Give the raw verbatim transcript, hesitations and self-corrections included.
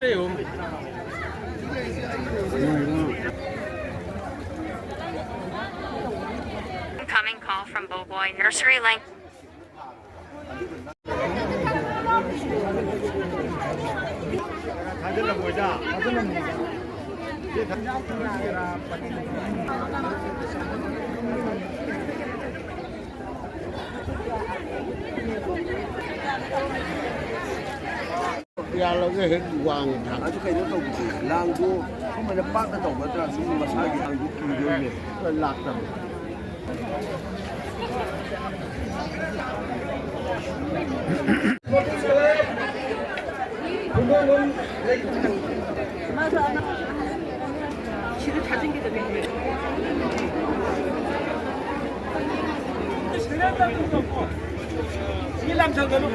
Incoming call from Bowboy Nursery Link. ꯌꯥꯜꯂꯒ ꯍꯦꯛ ꯋꯥꯡꯅ ꯊꯥꯡ꯫ ꯑꯗꯨ ꯀꯩꯅꯣ ꯇꯧꯕꯗꯤ, ꯂꯥꯡꯗꯣ ꯁꯨꯃꯥꯏꯅ ꯄꯥꯛꯅ ꯇꯧꯒꯗ꯭ꯔꯥ? ꯁꯨꯝ ꯃꯁꯥꯒꯤ ꯂꯥꯡꯗꯣ ꯀꯤꯗꯣꯏꯅꯦ꯫ ꯍꯣꯏ, ꯂꯥꯛꯇꯕꯅꯤ꯫ ꯁꯤꯗ ꯊꯥꯖꯤꯟꯒꯗꯕꯅꯦ꯫ ꯁꯤ ꯂꯥꯝꯁꯟꯒꯅꯨ꯫